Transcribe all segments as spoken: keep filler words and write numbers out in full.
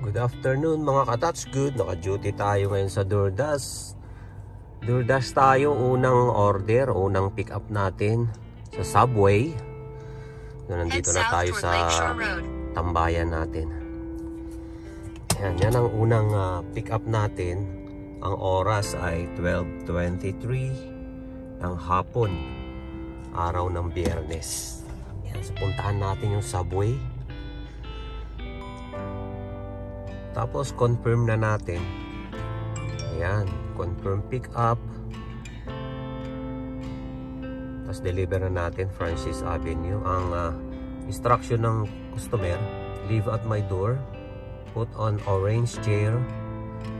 Good afternoon, mga ka-That's Good. Naka-duty tayo ngayon sa DoorDash. DoorDash tayo, unang order, unang pick up natin sa Subway. So, nandito Head na south tayo toward sa Lakeshore Road. Tambayan natin. Yan, yan ang unang, ah, pick up natin. Ang oras ay twelve twenty-three ng hapon, araw ng Biyernes. Yan, so puntahan natin yung Subway. Tapos confirm na natin. Ayan, confirm pick up. Tapos deliver na natin, Francis Avenue. Ang, ah, instruction ng customer, "Leave at my door, put on orange chair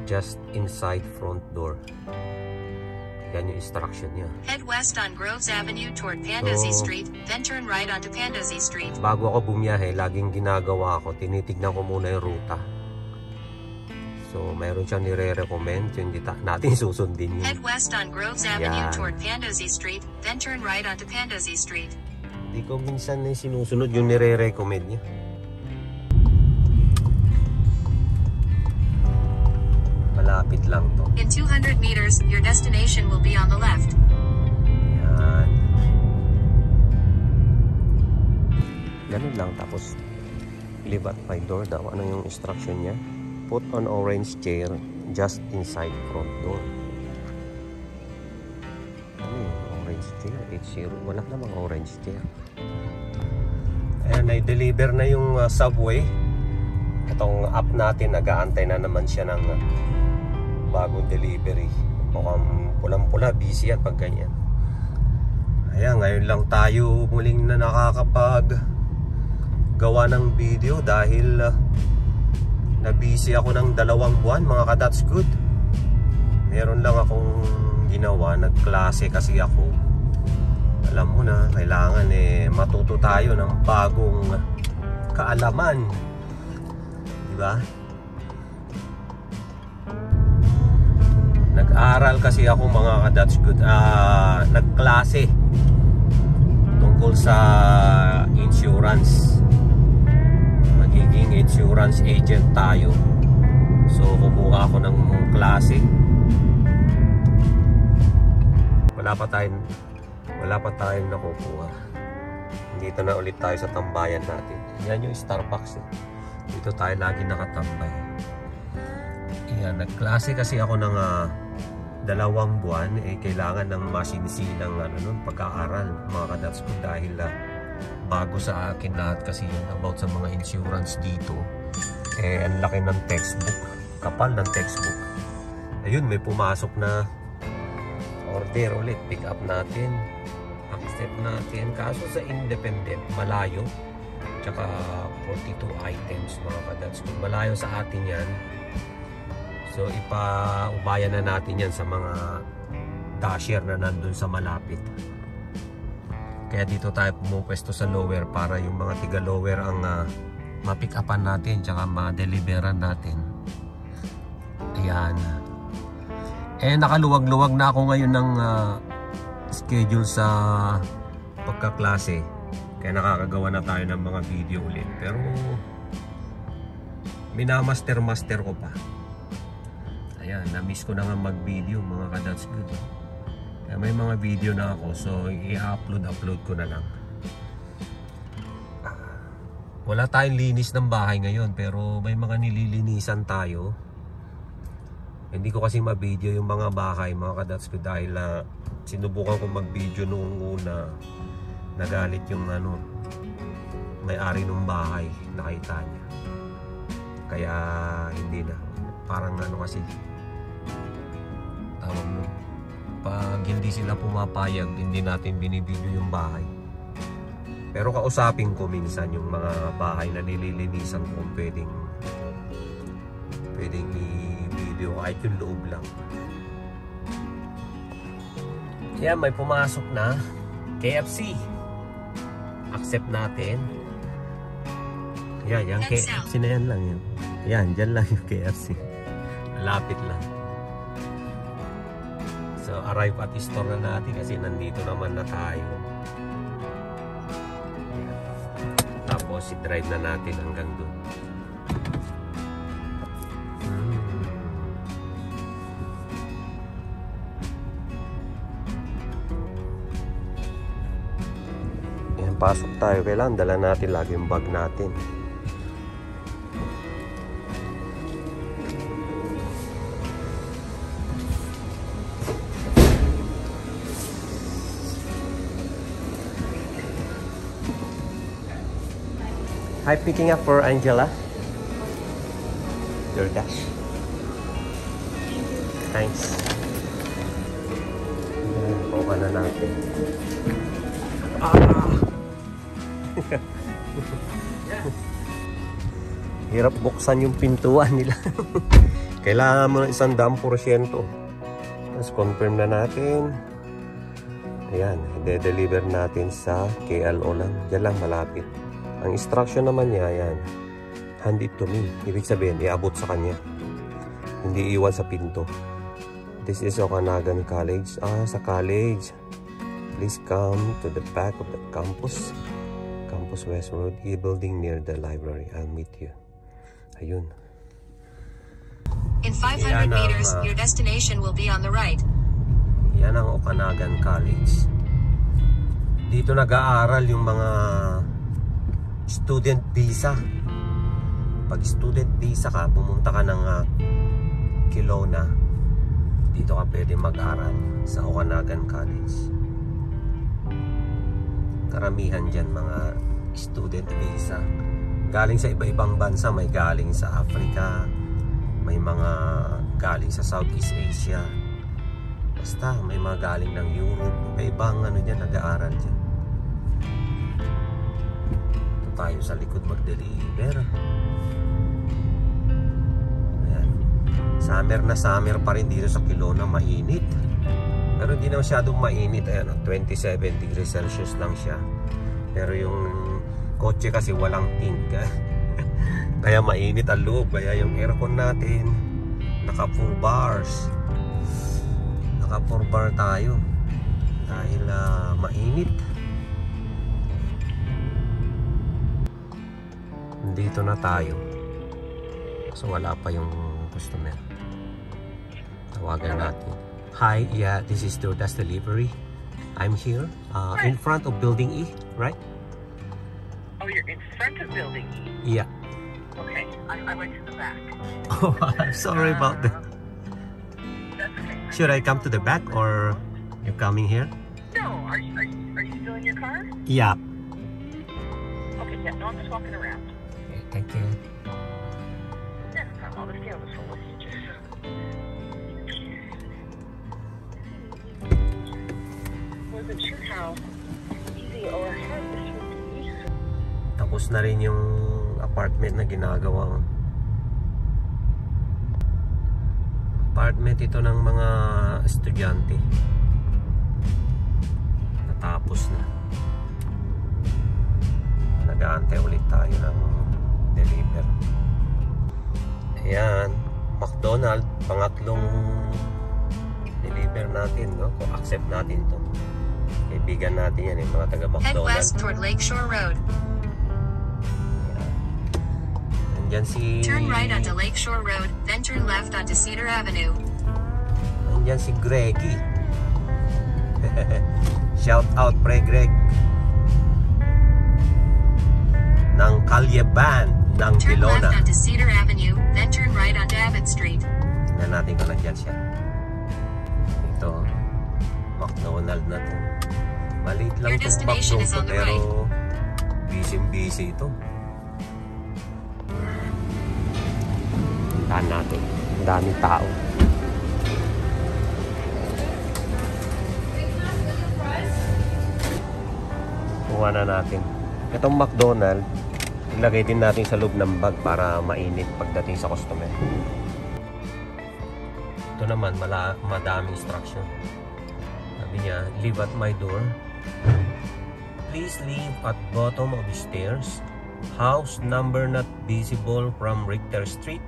just inside front door." Yan yung instruction niya. Head west on Groves Avenue toward Pandozzi So, Street, then turn right onto Pandozzi Street. Bago ako bumiyahe, laging ginagawa ko, tinitignan ko muna yung ruta. So, mayroon siyang nire-recommend, yun, di ta-, natin susundin yun. Head west on Groves Avenue Yan. toward Pandozzi Street, then turn right onto Pandozzi Street. Di ko minsan na sinusunod yung nire-recommend niya. Malapit lang to. In two hundred meters, your destination will be on the left. Yan. Ganun lang, tapos leave at my door daw. Ano yung instruction niya? Put on orange chair just inside front door. Ano yung orange chair? Eight zero. Wala namang orange chair. Ayan, na-deliver na yung, ah, Subway. Itong app natin, nag-aantay na naman siya ng, ah, bagong delivery. Mukhang pulang-pula, busy yan pag ganyan. Ayan, ngayon lang tayo muling na nakakapag gawa ng video dahil, ah, nabisi ako ng dalawang buwan, mga ka-That's Good. Meron lang akong ginawa, nagklase kasi ako. Alam mo na, kailangan, eh, matuto tayo ng bagong kaalaman. Di ba? Nag-aral kasi ako, mga ka-That's Good, ah, nagklase tungkol sa insurance. Magiging insurance agent tayo. So, kumuha ako ng klase. Wala pa tayong, wala pa tayong nakukuha. Dito na ulit tayo sa tambayan natin. Yan yung Starbucks, eh. Dito tayo lagi nakatambay. Ayan, nagklase kasi ako ng, ah, dalawang buwan, eh, kailangan ng masinsinang, ano, nun, pag-aaral, mga ka-That's Good, dahil, ah, bago sa akin lahat kasi yun about sa mga insurance dito. Eh, ang laki ng textbook, kapal ng textbook. Ayun, may pumasok na order ulit, pick up natin, accept natin. Kaso sa independent, malayo. Tsaka forty-two items, mga ka-That's Good. Malayo sa atin yan. So, ipaubayan na natin yan sa mga dasher na nandun sa malapit. Kaya dito tayo pumupwesto sa lower para yung mga tiga lower ang, ah, ma-pick upan natin tsaka ma-deliveran natin. Ayan. Eh, nakaluwag-luwag na ako ngayon ng, ah, schedule sa pagkaklase. Kaya nakakagawa na tayo ng mga video ulit. Pero minamaster-master ko pa. Ayan, na-miss ko na nga mag-video, mga ka-That's Good, eh. Kaya may mga video na ako, so i-upload, upload ko na lang. Wala tayong linis ng bahay ngayon, pero may mga nililinisan tayo. Hindi ko kasi ma-video yung mga bahay, mga ka-That's Good, dahil, ah, sinubukan ko mag-video noong una. Nagalit yung, ano, may-ari ng bahay, nakita niya. Kaya hindi na. Parang, ano, kasi, tawag nun, pag hindi sila pumapayag, hindi natin binibideo yung bahay. Pero kausapin ko minsan yung mga bahay na nililinisan ko kung pwedeng, pwedeng i-video kahit yung loob lang. Yan, may pumasok na K F C. Accept natin. Yan, yan, K F C na yan lang yan. Yan, dyan lang yung K F C. Lapit lang. So, arrive at store na natin kasi nandito naman na tayo. Tapos, i-drive na natin hanggang doon. Pasok tayo, kailangan dala natin lagi yung bag natin. Hi, picking up for Angela. DoorDash. Thanks. Ayan, kuha na natin. Ah! Hirap buksan yung pintuan nila. Kailangan mo ng isang daang porsyento. Tapos confirm na natin. Ayan, i-deliver natin sa K L O lang. Diyan lang malapit. Ang instruction naman niya, ayan. Hand it to me. Ibig sabihin, iabot sa kanya. Hindi iwan sa pinto. This is Okanagan College. Ah, sa college. Please come to the back of the campus. Campus West Road, E building near the library. I'll meet you. Ayun. In five hundred Yan ang, meters, ah, your destination will be on the right. Yan ang Okanagan College. Dito nag-aaral yung mga student visa. Pag student visa ka, pumunta ka ng, ah, Kelowna, dito ka pwede mag-aral sa Okanagan College. Karamihan dyan mga student visa. Galing sa iba-ibang bansa, may galing sa Africa, may mga galing sa Southeast Asia. Basta may mga galing ng Europe, iba-ibang ano dyan, nag-aaral dyan. Ito tayo sa likod mag-deliver. Ayan. Summer na summer pa rin dito sa Kelowna, mainit. Pero hindi na masyadong mainit. Ayan, oh, twenty-seven degrees Celsius lang siya. Pero yung kotse kasi walang pink. Kaya mainit ang loob. Kaya yung aircon natin, naka four bars. Naka four bar tayo. Dahil, ah, mainit. Dito na tayo. So, wala pa yung customer. Tawagan natin. Hi, yeah, this is DoorDash Delivery. I'm here, uh, in front of Building E, right? Oh, you're in front of Building E? Yeah. Okay, I, I went to the back. Oh, I'm sorry about that. Um, that's okay. Should I come to the back or you coming here? No, are you, are you, are you still in your car? Yeah. Okay, yeah, no, I'm just walking around. Okay, thank you. Yeah, no problem. I'll just stay on the phone with you just so. Wasn't sure how easy or hard this would be. Tapos na rin yung apartment na ginagawa. Apartment ito ng mga estudyante. Natapos na. Nag-aantay ulit tayo ng deliver. Ayan, McDonald, pangatlong deliver natin, no? Kung accept natin to. Kaibigan natin yan, yung mga taga Head McDonald. West toward Lakeshore Road. Ayan. Nandyan si Turn right onto Lakeshore Road, then turn left onto Cedar Avenue. Nandyan si Greggy. Shout out, Pre Greg. Ng Kalye Band ng Turn Kelowna. Left onto Cedar Avenue, then turn right onto Abbott Street. Tingnan natin kung nandyan siya. Ito, McDonald na to. Maliit lang Your tong destination McDo is ko, on the pero right. Busy-busy ito. Puntahan natin. Ang daming tao. Kuha na natin. Itong McDonald, ilagay din natin sa loob ng bag para mainit pagdating sa customer. Ito naman, mala-, madami instruction. Sabi niya, "Leave at my door. Please leave at bottom of stairs. House number not visible from Richter Street.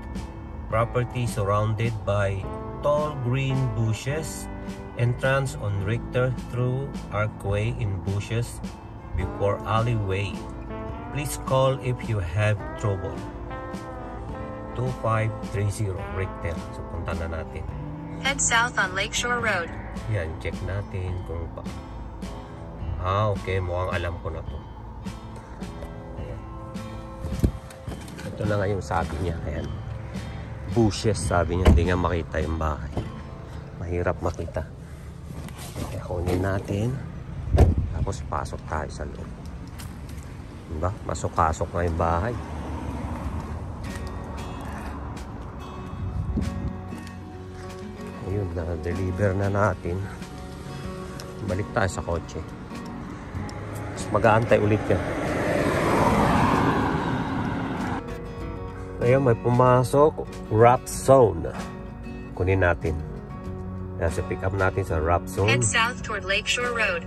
Property surrounded by tall green bushes. Entrance on Richter through archway in bushes before alleyway. Please call if you have trouble." Two five three zero Richter. So, punta na natin. Head south on Lakeshore Road. Yan, check natin kung pa-, ah, okay. Mukhang alam ko na to. Na nga yung sabi niya, ayan. Bushes, sabi niya, hindi nga makita yung bahay. Mahirap makita. Kaya kunin natin. Tapos pasok tayo sa loob. Diba? Masukasok nga yung bahay. Ayun, na-deliver na natin. Balik tayo sa kotse. Mas mag-aantay ulit yan. Ayun, may pumasok. Wrap zone. Kunin natin. Yan, so pick up natin sa wrap zone. Head south toward Lakeshore Road.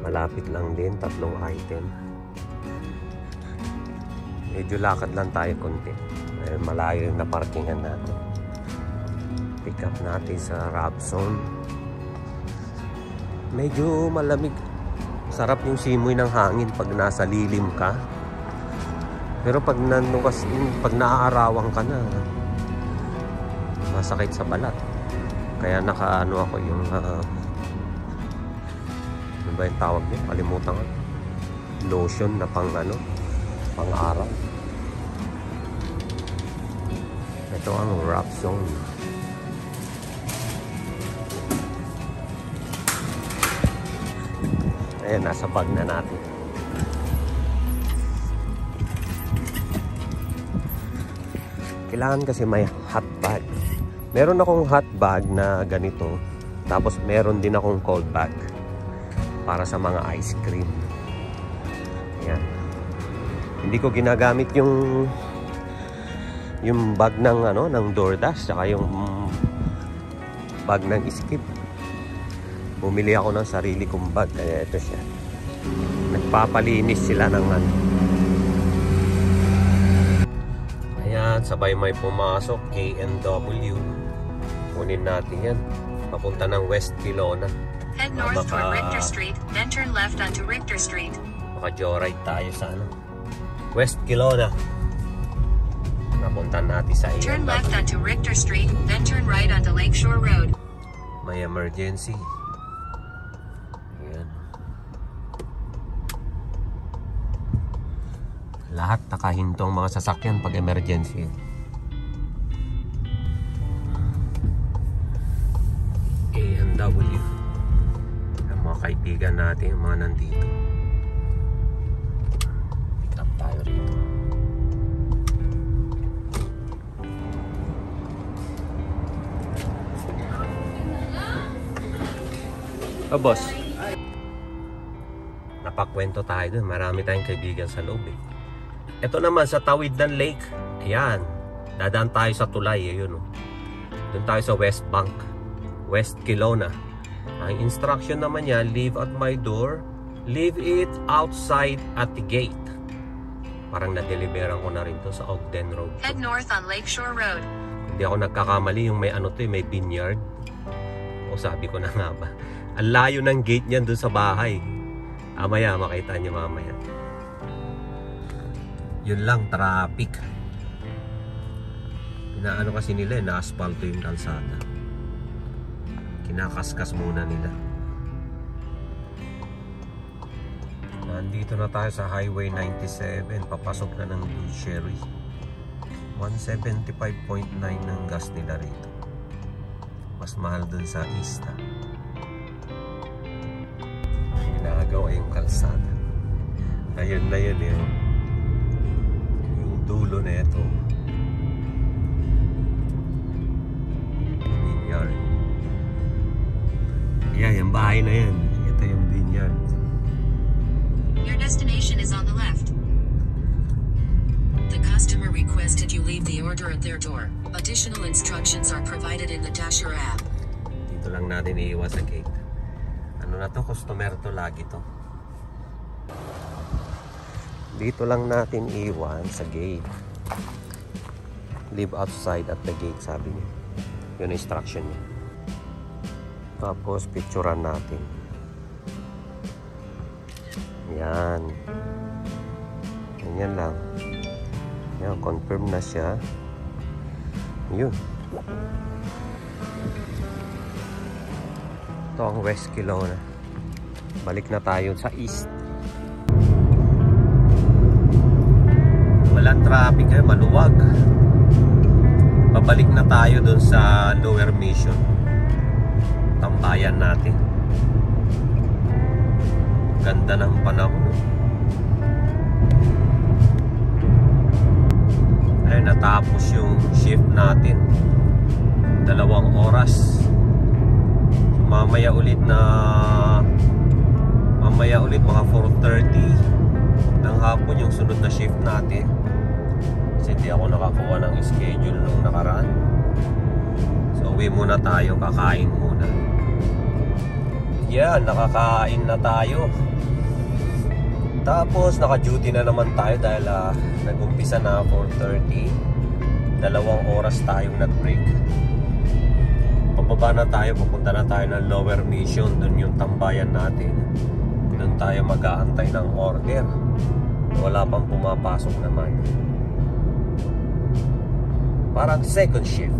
Malapit lang din, tatlong item. Medyo lakad lang tayo konti. Eh, malayo yung naparkingan natin. Pick up natin sa wrap zone. Medyo malamig. Sarap yung simoy ng hangin pag nasa lilim ka. Pero pag nanukas, pag naaarawan ka na, masakit sa balat. Kaya nakaano ako yung, ah, ano ba yung tawag niya? Kalimutan ko. Lotion na pang ano, pang araw. Ito ang wrap zone. Ayan, nasa bag na natin. Kailangan kasi may hot bag. Meron akong hot bag na ganito. Tapos meron din akong cold bag para sa mga ice cream. Ayan. Hindi ko ginagamit yung yung bag ng ano, ng DoorDash, saka yung bag ng Skip. Bumili ako ng sarili kong bag, kaya ito siya. Nagpapalinis sila ng ano. Ayan, sabay may pumasok, K N W. Kunin natin yan. Papunta ng West Kelowna. Head north toward Richter Street, then turn left onto Richter Street. Maka-joyride tayo sa ano, West Kelowna. Napunta natin sa Turn left onto Richter Street, then turn right onto Lakeshore Road. May emergency. Ayan. Lahat nakahinto ang mga sasakyan pag emergency. A and W. Ang mga kaibigan natin, yung mga nandito. Pick up tayo rito. Oh, boss. Napakwento tayo dun. Marami tayong kaibigan sa loob eh. Ito naman sa tawid ng lake. Ayan. Dadaan tayo sa tulay. Ayun, oh. Doon tayo sa West Bank. West Kelowna. Ang instruction naman niya, leave at my door, leave it outside at the gate. Parang na-deliveran ko na rin to sa Ogden Road. Head north on Lakeshore Road. Hindi ako nagkakamali, yung may ano to eh, may vineyard. O, sabi ko na nga ba. Ang layo ng gate niyan dun sa bahay. Mamaya, makita niyo mamaya. Yun lang, traffic. Inaano kasi nila eh, naaspalto yung kalsada. Kinakaskas muna nila. Nandito na tayo sa Highway ninety-seven, papasok na ng Butchery. One seventy-five point nine ang gas nila rito. Mas mahal dun sa East, ha. Ginagawa yung kalsada. Ayun na yun, eh, oh. Yung dulo na ito. Vineyard. Yeah, yung bahay na yan. Ito yung vineyard. Your destination is on the left. The customer requested you leave the order at their door. Additional instructions are provided in the Dasher app. Dito lang natin iiwan sa gate. Ano na to? Customer to, lagi to. Dito lang natin iwan sa gate. Leave outside at the gate, sabi niya. Yun ang instruction niya. Tapos, picturean natin. Yan. Ganyan lang. Yan, confirm na siya. Yun. Ito ang West Kelowna. Balik na tayo sa east. Walang traffic, eh, maluwag. Pabalik na tayo dun sa Lower Mission. Tambayan natin. Ganda ng panahon. Ay, natapos yung shift natin. Dalawang oras. So, mamaya ulit na, mamaya ulit mga four thirty ng hapon yung sunod na shift natin. Kasi di ako nakakuha ng schedule nung nakaraan. So, uwi muna tayo, kakain muna. Yan, nakakain na tayo. Tapos, naka-duty na naman tayo dahil, ah, nag-umpisa na four thirty. Dalawang oras tayong nag-break. Pababa na tayo, pupunta na tayo ng Lower Mission. Doon yung tambayan natin. Doon tayo mag-aantay ng order. Wala pang pumapasok naman. Parang second shift.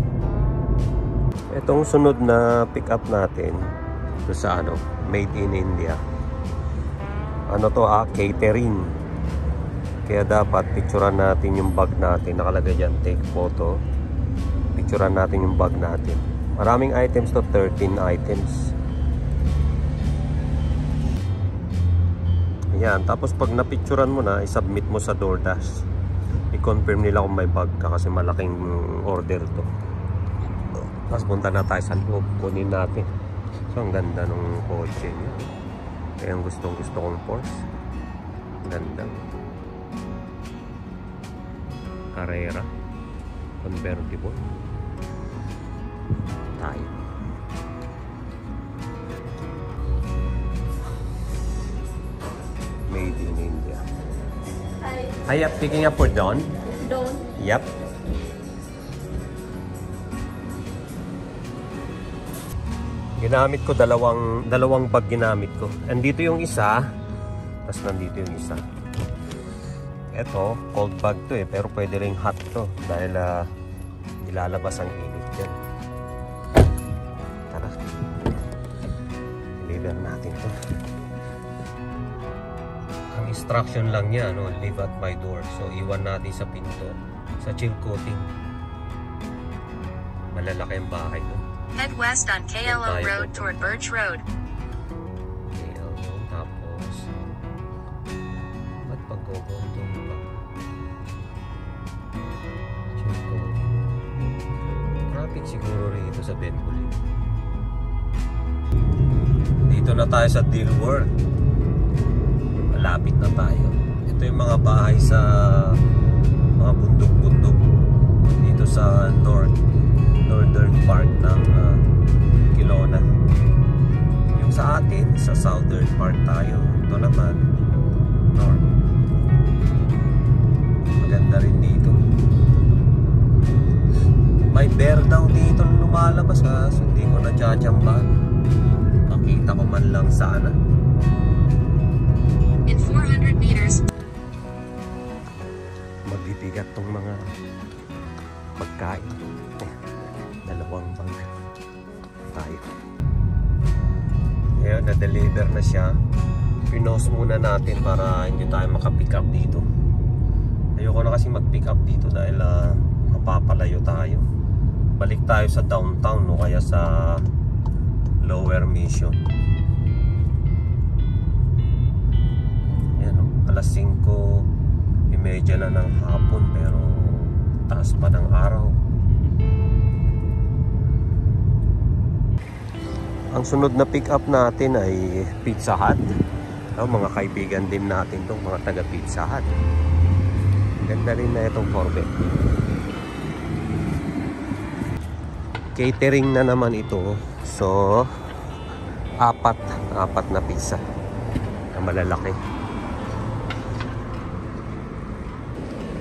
Itong sunod na pick up natin, ito sa ano, made in India. Ano to, ah, catering. Kaya dapat picturean natin yung bag natin. Nakalagay dyan, take photo. Picturean natin yung bag natin. Maraming items to, thirteen items. Ayan, tapos pag napicturean mo na, isubmit mo sa DoorDash. I-confirm nila kung may bag ka kasi malaking order to. Tapos punta na tayo sa loob, kunin natin. So, ang ganda ng kotse niya. Kaya ang gustong gusto kong Porsche. Ganda. Carrera. Convertible. Tayo. Made in India. Are you picking up for Don? Don. Yep. Ginamit ko dalawang, dalawang bag ginamit ko. Andito yung isa, tas nandito yung isa. Eto, cold bag to eh, pero pwede ring hot to dahil, ah, ilalabas ang init dyan. Tara. Deliver natin to. Ang instruction lang niya, no, leave at my door. So, iwan natin sa pinto, sa chill coating. Malalaki ang bahay, no? Head west on K L O Road toward Birch Road. K L O, tapos, ba't pagkobondong pa? Chill coating. Traffic siguro rito sa Benbulin. Dito na tayo sa Deal World. Malapit na tayo. Ito yung mga bahay sa mga bundok-bundok dito sa north, northern part ng, ah, Kelowna. Yung sa atin, sa southern part tayo. Ito naman, north. Maganda rin dito. May bear daw dito lumalabas, kaso hindi ko natsatsambahan. Makita ko man lang sana. In four hundred meters. Magbibigat tong mga pagkain. Ayan, dalawang bag tayo. Ayan, na-deliver na siya. Pinost muna natin para hindi tayo maka-pick up dito. Ayoko na kasi mag-pick up dito dahil, ah, mapapalayo tayo. Balik tayo sa downtown o kaya sa Lower Mission. Ayan, oh, alas singko y media na ng hapon pero taas pa ng araw. Ang sunod na pick up natin ay Pizza Hut. Oh, mga kaibigan din natin 'tong mga taga Pizza Hut. Ganda rin na itong Corvette. Catering na naman ito. So, apat, apat na pizza na malalaki.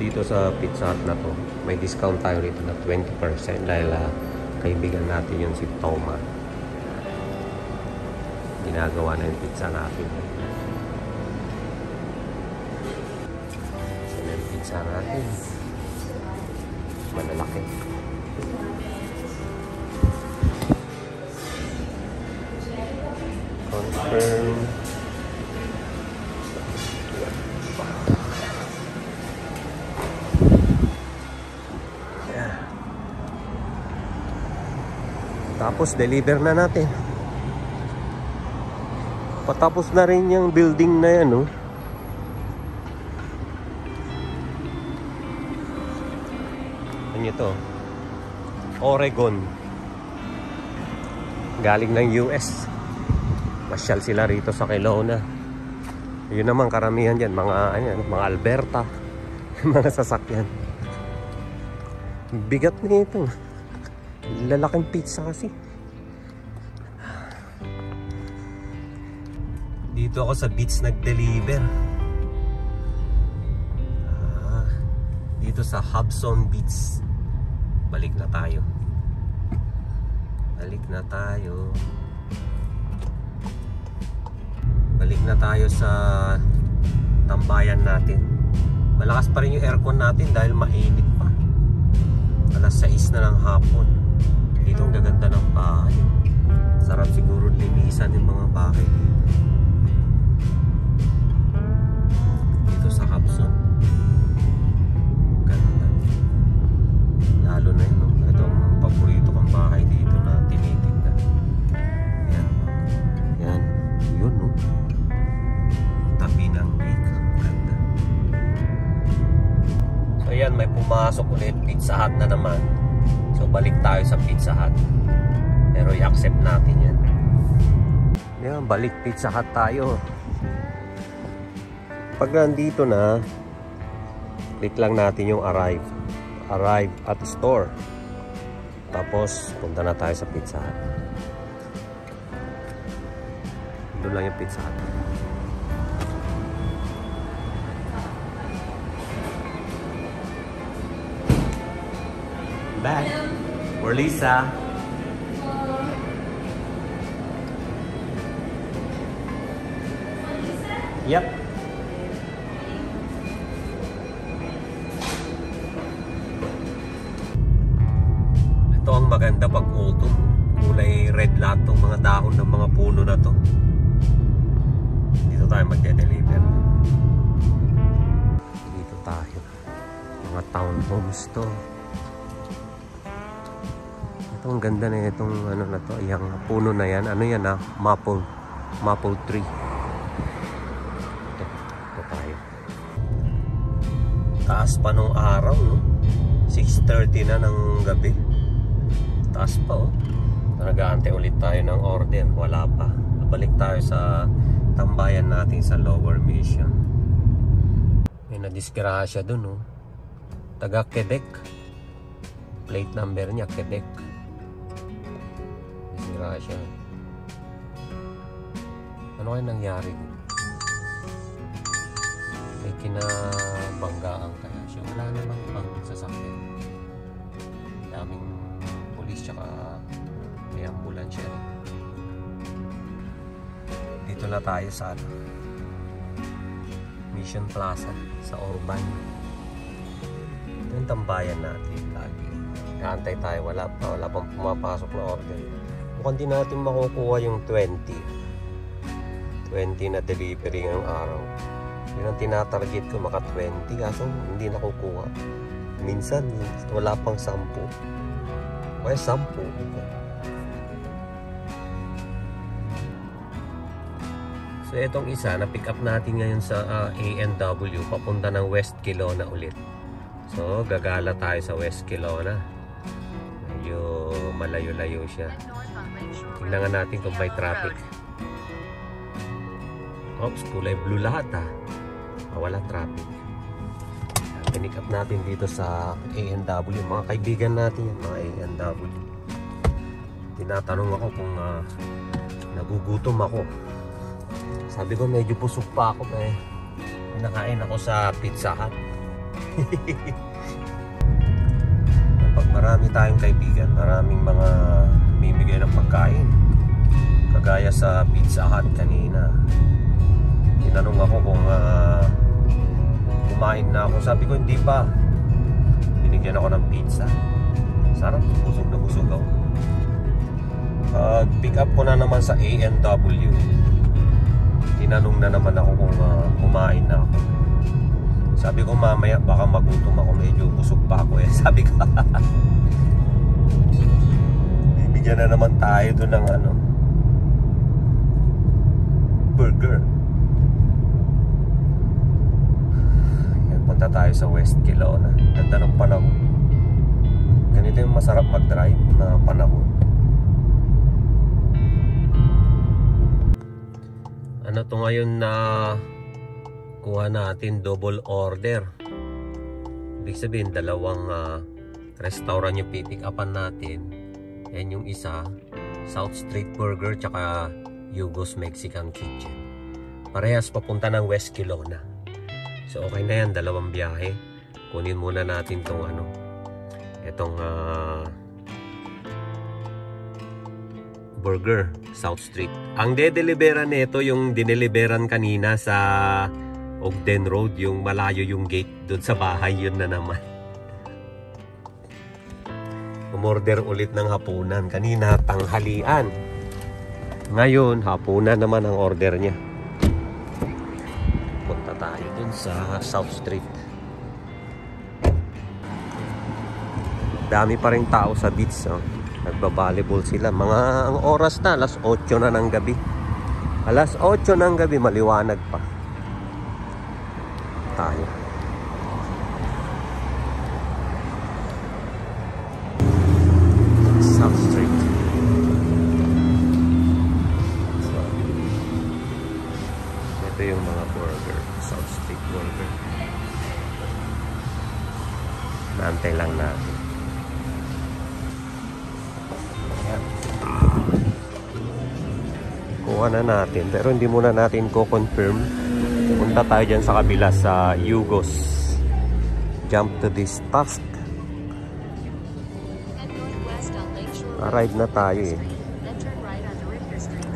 Dito sa Pizza Hut na 'to, may discount tayo rito na twenty percent dahil, ah, kaibigan natin yung si Toma. Ginagawa na yung pizza natin. Yan ang pizza natin. Malalaki. Confirm. Yan. Tapos deliver na natin. Patapos na rin yung building na yan, oh. Ano to? Oregon. Galing ng U S. Masyal sila rito sa Kelowna. Yun naman, karamihan dyan, mga, ano yan, mga Alberta. Mga sasakyan. Bigat na ito. Lalaking pizza kasi. Dito ako sa beach nag-deliver. Ah, dito sa Hobson Beach. Balik na tayo. Balik na tayo. Balik na tayo sa tambayan natin. Malakas pa rin yung aircon natin dahil mainit pa. Alas sais na ng hapon. Dito ang gaganda ng bahay. Sarap siguro linisan yung mga bahay dito. Dito sa Hobson. Ganda. Lalo na yun, no? Itong paborito kong bahay dito na tinitinda. Yan. Yan. Yun, no? Tabi ng lake. Ganda. So, yan. May pumasok ulit. Pizza Hut na naman. So, balik tayo sa Pizza Hut. Pero i-accept natin yan. Yan. Balik Pizza Hut tayo. Pag nandito na, click lang natin yung arrive. Arrive at store. Tapos, punta na tayo sa Pizza Hut. Doon lang yung Pizza Hut. Back. We're Lisa. Yep. Ito ang maganda pag autumn. Kulay red lahat ng mga dahon ng mga puno na to. Dito tayo magde-deliver. Dito tayo. Mga townhomes to. Ito, ang ganda na itong ano na to, yung puno na yan. Ano yan, ah? Maple. Maple tree. Ito, ito tayo. Taas pa nung araw, no? Six thirty na ng gabi. Taas pa, oh. Nag-aantay ulit tayo ng order. Wala pa. Balik tayo sa tambayan natin sa Lower Mission. May nadisgrasya dun, oh. Taga Quebec. Plate number niya, Quebec. Disgrasya. Ano kaya nangyari dun? May kinabanggaan kaya siya? Wala namang pang sasakyan. Daming pulis tsaka may ambulansya rin. Dito na tayo sa ano, Mission Plaza sa Urban. Ito yung tambayan natin lagi. Naantay tayo, wala pa, wala pang pumapasok na order. Mukhang di natin makukuha yung twenty. Twenty na delivery ngayong araw. Yun ang tinatarget ko, maka twenty, kaso hindi nakukuha. Minsan, wala pang sampu. Kaya sampu. So, itong isa, na-pick up natin ngayon sa, ah, A and W, papunta ng West Kelowna ulit. So, gagala tayo sa West Kelowna. Medyo malayo-layo siya. Tingnan nga natin kung may traffic. Oops, kulay blue lahat, ah. Ah, walang traffic. Pinick up natin dito sa A and W. Mga kaibigan natin yan, mga A and W. Tinatanong ako kung, ah, nagugutom ako. Sabi ko, medyo busog pa ako, eh. Nakain ako sa Pizza Hut. Pag marami tayong kaibigan, maraming mga mimigay ng pagkain. Kagaya sa Pizza Hut kanina. Tinanong ako kung, ah, kumain na ako. Sabi ko, "Hindi pa." Binigyan ako ng pizza. Sarap, busog na busog ako. Pag pick up ko na naman sa A and W, tinanong na naman ako kung, ah, kumain na ako. Sabi ko, "Mamaya baka magutom ako, medyo busog pa ako eh." Sabi ko, "Bibi Diyan na naman tayo doon ng ano, burger. Yan, punta tayo sa West Kelowna. Ganda ng panahon. Ganito yung masarap mag-drive na panahon. Ano to ngayon na kuha natin? Double order. Ibig sabihin, dalawang, ah, restaurant yung pipick upan natin. Yan yung isa, South Street Burger tsaka Hugo's Mexican Kitchen. Parehas papunta ng West Kelowna. So, okay na yan, dalawang biyahe. Kunin muna natin tong ano, itong, ah, burger, South Street. Ang dedeliveran nito yung dineliveran kanina sa Ogden Road, yung malayo yung gate doon sa bahay, yun na naman. Umorder ulit ng hapunan. Kanina, tanghalian. Ngayon, hapunan naman ang order niya. Punta tayo dun sa South Street. Dami pa rin tao sa beach, oh. Nagba-volleyball sila. Mga, ang oras na, alas otso na ng gabi. Alas otso ng gabi, maliwanag pa. Tayo. South Street. So, ito yung mga burger. South Street Burger. Naantay lang natin. Ayan. Kuha na natin, pero hindi muna natin ko-confirm. Punta tayo dyan sa kabila sa Hugo's. Jump to this task. Arrive na tayo eh.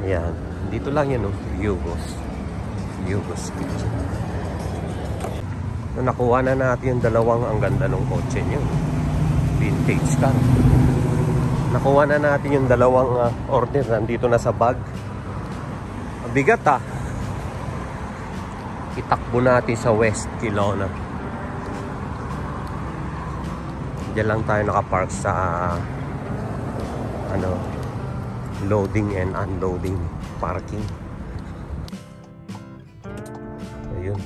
Ayan. Dito lang yan, oh. Hugo's. Hugo's Kitchen. So, nakuha na natin yung dalawang, ang ganda ng kotse niyo. Vintage car. Nakuha na natin yung dalawang, ah, order. Nandito na sa bag. Mabigat, ah. Itakbo natin sa West Kelowna. Diyan lang tayo nakapark sa, ano, loading and unloading parking. Ayun.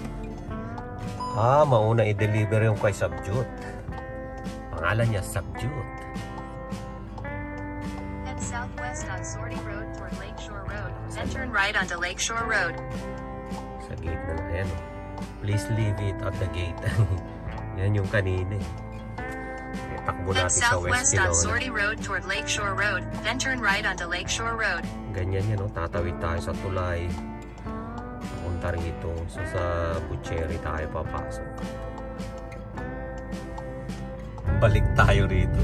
Ah, mauna i-deliver yung kay Sabjut. Pangalan niya, Sabjut. Head southwest on Sortie Road toward Lakeshore Road, then turn right onto Lakeshore Road. Sa gate na, ayan, oh. Please leave it at the gate. Yan yung kanina eh. Eh, takbo Head natin sa West southwest on Kelowna. Sortie Road toward Lakeshore Road, then turn right onto Lakeshore Road. Ganyan yan, oh. Tatawid tayo sa tulay. Papunta rito. So, sa butchery tayo papasok. Balik tayo rito.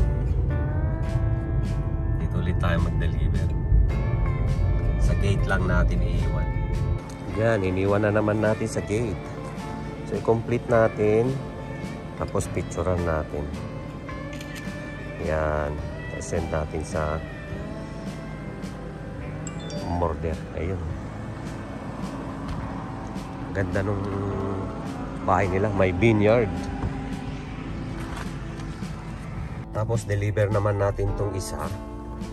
Dito ulit tayo mag-deliver. Sa gate lang natin iiwan. Yan, iniwan na naman natin sa gate. So, i-complete natin. Tapos, picturean natin. Yan. Send natin sa umorder. Ayun. Ganda nung bahay nila. May vineyard. Tapos deliver naman natin tong isa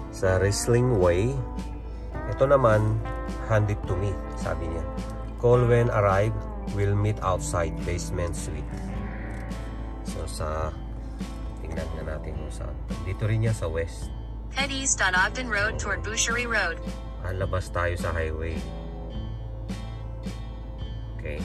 sa Wrestling Way. Ito naman, hand it to me, sabi niya. Call when arrive, we'll meet outside basement suite. So sa, tingnan nga natin kung saan. Dito rin yan sa West. Head east on Ogden Road toward Boucherie Road. Ah, labas tayo sa highway. Okay.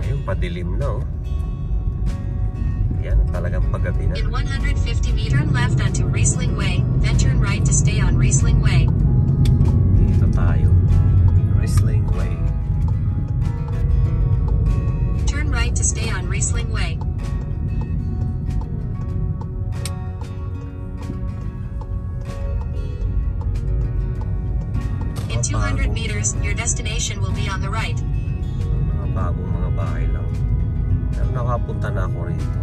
Ayun, padilim na, oh. Yan, talagang paggabi na. In one hundred fifty meter, turn left onto Wrestling Way, then turn right to stay on Wrestling Way. Dito tayo. Wrestling Way. Turn right to stay on Wrestling Way. In two hundred meters, your destination will be on the right. Mga bagong mga bahay lang. Pero nakapunta na ako rito.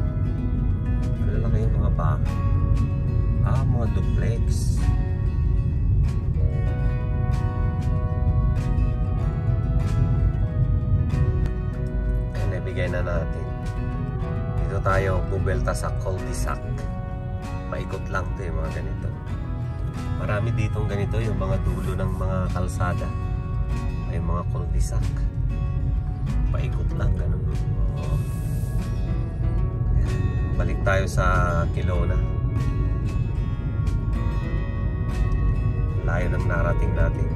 Malalaki yung mga bahay. Ah, mga duplex. natin. Dito tayo bubuelta sa cul-de-sac. Paikot lang 'to, yung mga ganito. Marami ditong ganito, yung mga dulo ng mga kalsada. May mga cul-de-sac. Paikot lang, ganun. Oo. Ayan. Balik tayo sa Kelowna. Layo ng narating natin.